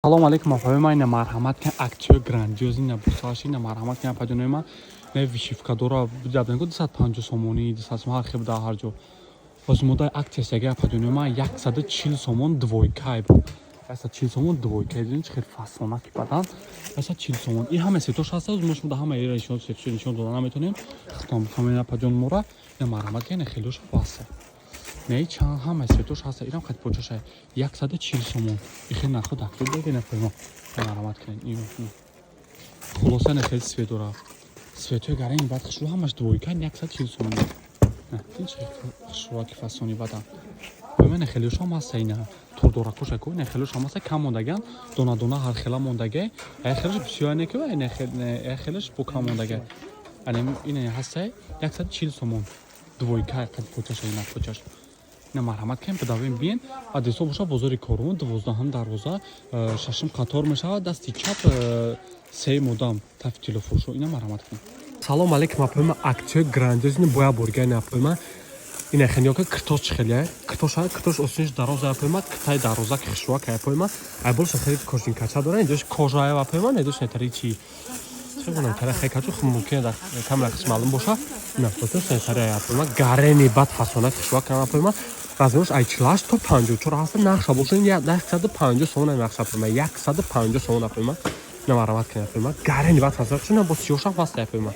Салом алейкум, апаи ман. Ина, марҳамат кин, аксияи грандиозный набусаш. Ина, марҳамат кин, апаҷонои ман. Не, вышивка дора, бидаб 250 сомонӣ, 200 сомон, ҳар хел дар ҳар ҷо. Ҳозир модаи аксия сеги, апаҷонои ман, 140 сомон двойкай буд. 140 сомон двойкай. Дидин, чӣ хел фасонаки бадан, 140 сомон. И ҳама сетош ҳаста. Мо шумо да ҳама ира нишон, сетошо нишон дода наметонем. Худтон бифаҳмед, апаҷон мора. Ина, марҳамат кин, ина хелош ҳаста. Не, чанд ҳама сетош ҳаста. Инам хати почаша 140 сомон. И хел нархо дактор додина поймо. Марҳамат кунед. Хулоса, ина хеле цвет дора. Цветҳои гарани бад, хушрӯ, ҳамаш двойка, 140 сомон. Ин чӣ хушрӯаки фасони бадан. Пойма, ина хелешам ҳаста, ина турдоракоша ку, ина хелешам ҳаста, кам мондаган, дона дона ҳар хела мондага. Ай хелеш бисёр не ку, ина хелеш бо кам мондага. Ана ина ҳаста, 140 сомон. Двойка қад почаша, ина почаш. Ина, марҳамат кунем, бидавем, биен. Адресо боша бозори Корвон, 12-ҳам дарвоза, шашум қатор мешавад, дасти чап, сеюм одам, тафи тиллофурӯшо. Ина, марҳамат кунем. Салом алейкум, апои ман. Аксияи грандиозный боя бургани, апои ман. Ина хеле киртош чӣ хеле киртош, киртош осинш дароза, апои ман, китаи дароза ки хушрӯак, апои ман. Айболша хеле кожинкача дора, инҷош кожа, апои ман, инҷош нетари чи чӣ тари хеле качу, мумкин дар камера хиш маълум боша. Ина фотош нетари, апои ман, гарени бад фасонак хушрӯак, апои ман. Размераш ай 48 то 54 ҳаста. Нархша боша 150 сомон нархша, апои ман, 150 сомон, апои ман. Ина, марҳамат кунед, апои ман, гарени бад фасонак. Чун бо сиёшам ҳаста, апои ман.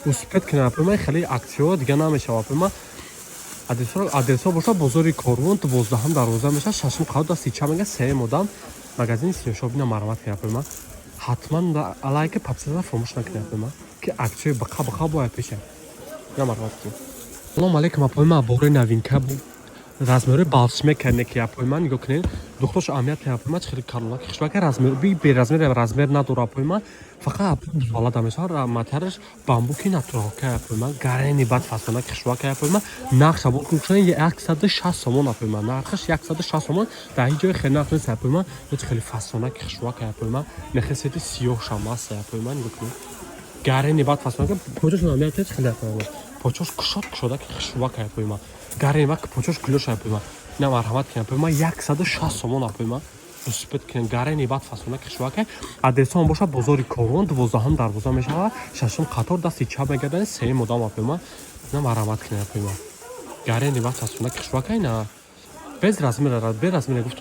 Успеть кунед, апои ман, хеле аксияҳо дига намешава, апои ман. Адресҳо боша бозори Корвон, 12-ҳам дарвоза мешавад, шашум қавт, дасти чап мега, сеюм одам, магазини Сиёшоп. Ина, марҳамат кунед, апои ман. Ҳатман лайка, подписаться фаромӯш накунед, апои ман, ки аксияи бақа бақа бояд пеша. Ина, марҳамат кунед. Салом алейкум, апои ман. Бори новинка размери балшмекане ки, апои ман, нигоҳ кунед, духтаршо аҳамият кунед, апои ман, чӣ хеле калонак, хушбака. Размер би беразмер, размер надора, апои ман, фақат апои бузбалада мешавад. Материалаш бамбуки натуралка, апои ман, гарени бад фасонак, хушбака, апои ман. Нархша бо 160 сомон, апои ман, нархаш 160 сомон. Дар ҳеҷ ҷои хеле нарх нест, апои ман. Чӣ хеле фасонак, хушбака, апои ман. Нехе цвети сиёҳшам аст, апои ман, нигоҳ кунед, гарени бад фасонака. Почош аҳамият чӣ хеле, апои ман, почош кушод кушодаки, хушбака, апои ман, гарени бад почош кулош, апои ман. Ина, марҳамат кунед, апои ман, 160 сомон, апои ман. Успеть кунед, гарени бад фасонаки, хушбака. Адресҳоам бошад бозори Корвон, 12-ҳам дарвоза мешавад, шашум қатор, дасти чап мегардад, сеюм одам, апои ман. Ина, марҳамат кунед, апои ман, гарени бад фасонаки, хушбака. Ина без размера, без размера гуфтум.